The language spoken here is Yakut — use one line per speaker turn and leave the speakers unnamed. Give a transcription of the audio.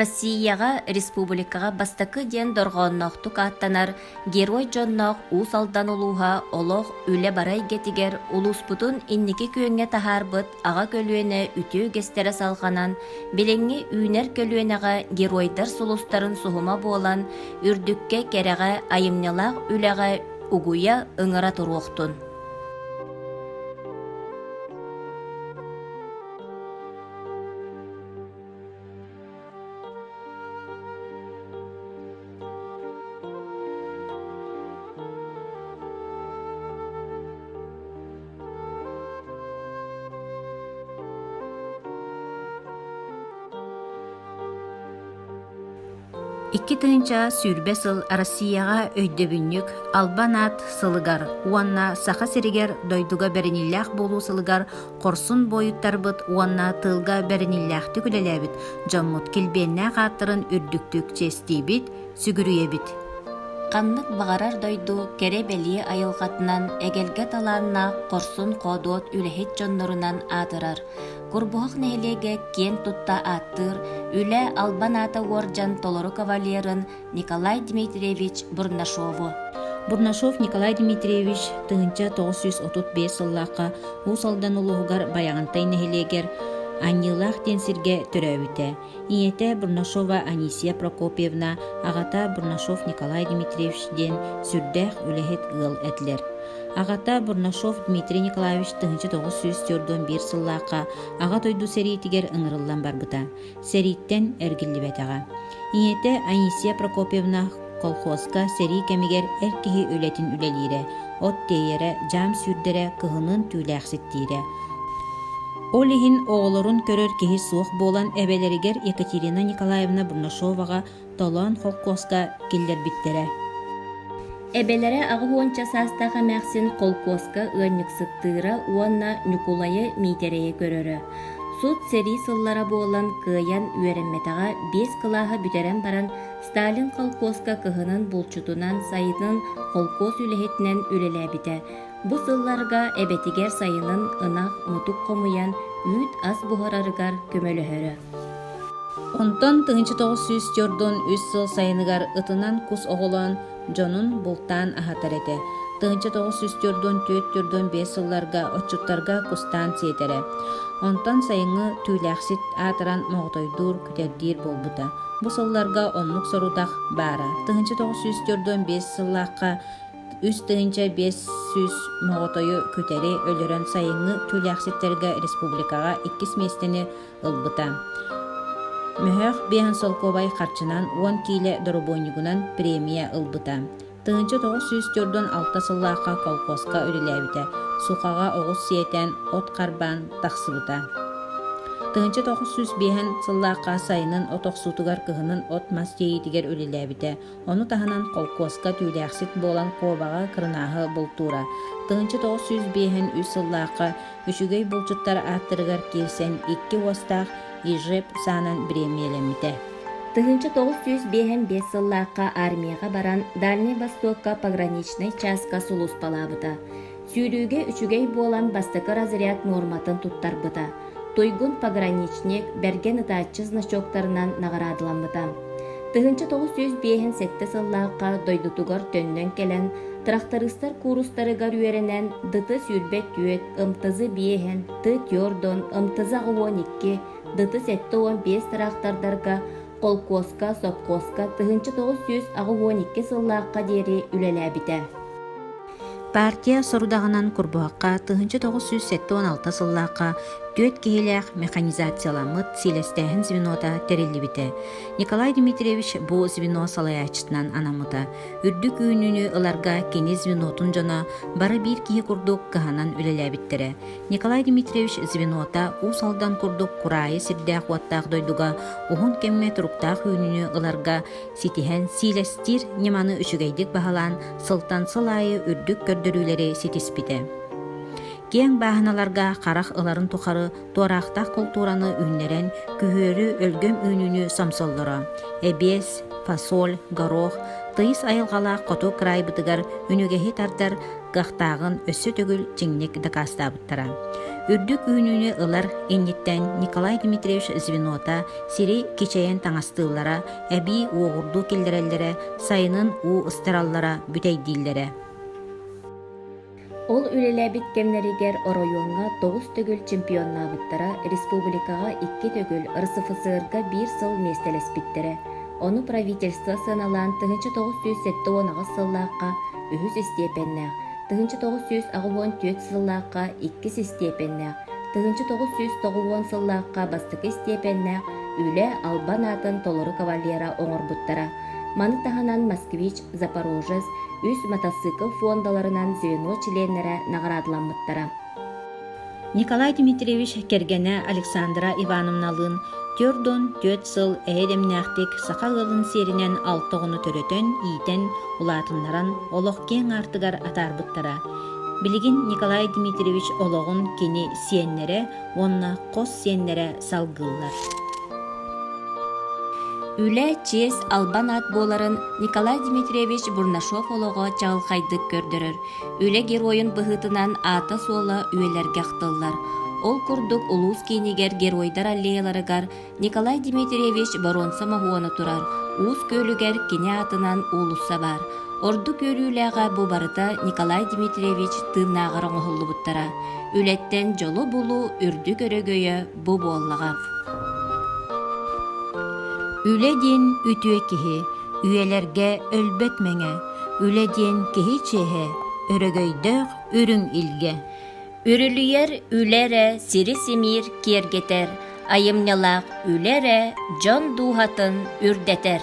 Россияҕа, республикаҕа бастакы диэн дорҕоонноохтук ааттанар Герой дьонноох Уус Алдан улууһа олох, үлэ бары эйгэтигэр улууспутун инники күөҥҥэ таһаарбыт аҕа көлүөнэ үтүө үгэстэрэ салҕанан, билиҥҥи үүнэр көлүөнэҕэ геройдар сулустарын суһума буолан, үрдүккэ, кэрэҕэ, айымньылаах үлэҕэ угуйа, ыҥыра туруохтун.
2020 сыл Россияҕа өйдөбүнньүк Албан аат сылыгар уонна Саха сиригэр дойдуга бэриниилээх буолуу сылыгар хорсун буойуттарбыт уонна тыылга бэриниилээхтик үлэлээбит дьоммут килбиэннээх ааттарын үрдүктүк чиэстиибит, сүгүрүйэбит.
Ханнык баҕарар дойду кэрэ-бэлиэ айылҕатынан эгэлгэ талааннаах хорсун-хоодуот үлэһит дьоннорунан аатырар. Курбуһах нэһилиэгэ киэн тутта ааттыыр Үлэ албан аата уордьан толору кавалерын Николай Дмитриевич Бурнашову.
Бурнашов Николай Дмитриевич 1935 сыллаахха Уус Алдан улууһугар Байаҕантай нэһилиэгэр Анньыылаах диэн сиргэ төрөөбүтэ. Ийэтэ Бурнашова Анисия Прокопьевна, аҕата Бурнашов Николай Дмитриевич диэн сүрдээх үлэһит ыал этилэр. Аҕата Бурнашов Дмитрий Николаевич 1941 сыллаахха Аҕа дойду сэриитигэр ыҥырыллан барбыта. Сэрииттэн эргиллибэтэҕэ. Ийэтэ Анисия Прокопьевна колхозка сэрии кэмигэр эр киһи үлэтин үлэлиирэ, от тиэйэрэ, дьаам сүүрдэрэ, кыһынын түүлээхситтиирэ. Ол иһин оҕолорун көрөр киһи суох буолан эбэлэригэр Екатерина Николаевна Бурнашоваҕа Толоон холкуоска киллэрбиттэрэ.
Эбэлэрэ аҕыс уонча саастаах эмээхсин холкуоска ыанньыксыттыыра уонна Ньукулайы Миитэрэйи көрөрө. Сут сэрии сыллара буолан кыайан үөрэммэтэҕэ биэс кылааһы бүтэрэн баран Сталин холкуоска кыһынын булчутунан, сайынын холкуос үлэһитинэн үлэлээбитэ. Бу сылларга эбэтигэр сайынын ынах мутук хомуйан үүт-ас буһарарыгар көмөлөһөрө.
Онтон 1943 сыл сайыныгар ытынан кус оҕолоон дьонун бултаан аһатар этэ. 1944-45 сылларга отчуттарга кустаан сиэтэрэ. Онтон сайыҥҥы түүлээхсит аатыран моҕотойдуур, күтэрдиир буолбута. Бу сылларга оннук сорудах баара. 1945 сыллаахха 3500 моҕотойу күтэри өлөрөн сайыҥҥы түүлээхситтэргэ республикаҕа иккис миэстэни ылбыта. Мөһөөх биэһин солкуобай харчынан уон киилэ доробуонньугунан премия ылбыта. 1946 сыллаахха колхозка үлэлээбитэ. Сухаҕа оҕус сиэтэн, от харбаан тахсыбыта. 1905 сыллаахха сайынын от охсуутугар кыһынын от-мас тиэйиитигэр үлэлээбитэ. Ону таһынан холкуоска түүлээхсит буолан куобаҕы, кырынааһы бултуура. 1953 сыллаахха үчүгэй булчуттар ааттарыгар киирсэн икки уостаах Ижеп саанан бириэмийэлэммитэ.
1955 сыллаахха армияҕа баран Дальнай Востокка пограничнай чааска сулууспалаабыта. Сүүрүүгэ үчүгэй буолан бастакы разряд нуорматын туттарбыта. Туйгун пограничник, бэргэн ытааччы значоктарынан наҕараадаламмыта. 1957 сыллаахха дойдутугар төннөн кэлэн, тырахтарыыстар куурустарыгар үөрэнэн ДТ 24, МТЗ биэһин, Т Тёрдон, МТЗ 82, ДТ 75 тыраахтардарга холкуоска, сопхуоска 1982 сыллаахха диэри үлэлээбитэ.
Партия сорудаҕынан Курбуһахха 1976 сыллаахха түөрт киһилээх механизацияламмыт сиилэстээһин звенота тэриллибитэ. Николай Дмитриевич бу звено салайааччытынан анаммыта. Үрдүк үүнүүнү ыларга кини звенотун дьоно бары биир киһи курдук кыһанан үлэлээбиттэрэ. Николай Дмитриевич звенота Уус Алдан курдук кураайы сирдээх-уоттаах дойдуга уһун кэмҥэ туруктаах үүнүүнү ыларга ситиһэн сиилэстиир ньыманы үчүгэйдик баһылаан сылтан сыл аайы үрдүк көрдөрүүлэри ситиспитэ. Киэҥ бааһыналарга харах ыларын тухары туораахтаах култуураны үүннэрэн күһүөрү өлгөм үүнүүнү сомсоллоро. Эбиэс, фасоль, горох, тыйыс айылҕалаах хоту кыраайбытыгар үнүгэһи тардар кыахтааҕын өссө төгүл чиҥник дакаастаабыттара. Үрдүк үүнүүнү ылар инниттэн Николай Дмитриевич звенота сири кичэйэн таҥастыыллара, эбии уоҕурдуу киллэрэллэрэ, сайынын уу ыстараллара, бүтэйдииллэрэ.
Ол үлэлээбит кэмнэригэр оройуоҥҥа тоҕус төгүл чемпионнаабыттара, республикаҕа икки төгүл, РСФСР-га биир сыл миэстэлэспиттэрэ. Ону правительство сыаналаан 1978 сыллаахха үһүс истиэпэннээх, 1984 сыллаахха иккис истиэпэннээх, 1990 сыллаахха бастакы истиэпэннээх үлэ албан аатын толору кавалера оҥорбуттара. Маны таһынан «Москвич», «Запорожец» үс матасыыкыл фондаларынан звено чилиэннэрэ наҕараадаламмыттара.
Николай Дмитриевич кэргэнэ Александра Ивановналыын 44 сыл эйэ-дэмнээхтик саха ыалын сиэринэн алта оҕону төрөтөн, иитэн, улаатыннаран олох киэҥ аартыгар атаарбыттара. Билигин Николай Дмитриевич олоҕун кини сиэннэрэ уонна хос сиэннэрэ салгыыллар.
Үлэ, чиэс, албан аат буоларын Николай Дмитриевич Бурнашов олоҕо чаҕылхайдык көрдөрөр. Үлэ геройун быһыытынан аата-суола үйэлэргэ ахтыллар. Ол курдук улуус киинигэр Геройдар аллеяларыгар Николай Дмитриевич боруонса моһуона турар, Уус Күөлүгэр кини аатынан уулусса баар. Ордук үөрүүлээҕэ бу барыта Николай Дмитриевич тыыннааҕар оҥоһуллубуттара. Үлэттэн дьолу булуу үрдүк өрөгөйө бу буоллаҕа.
Үлэ диэн үтүө киһи, үйэлэргэ өлбөт мэҥэ, үлэ диэн киһи чиэһэ, өрөгөйдөөх үрүҥ илгэ.
Үрүлүйэр үлэ эрэ сири симиир киэргэтэр, айымньылаах үлэ эрэ дьон дууһатын үрдэтэр.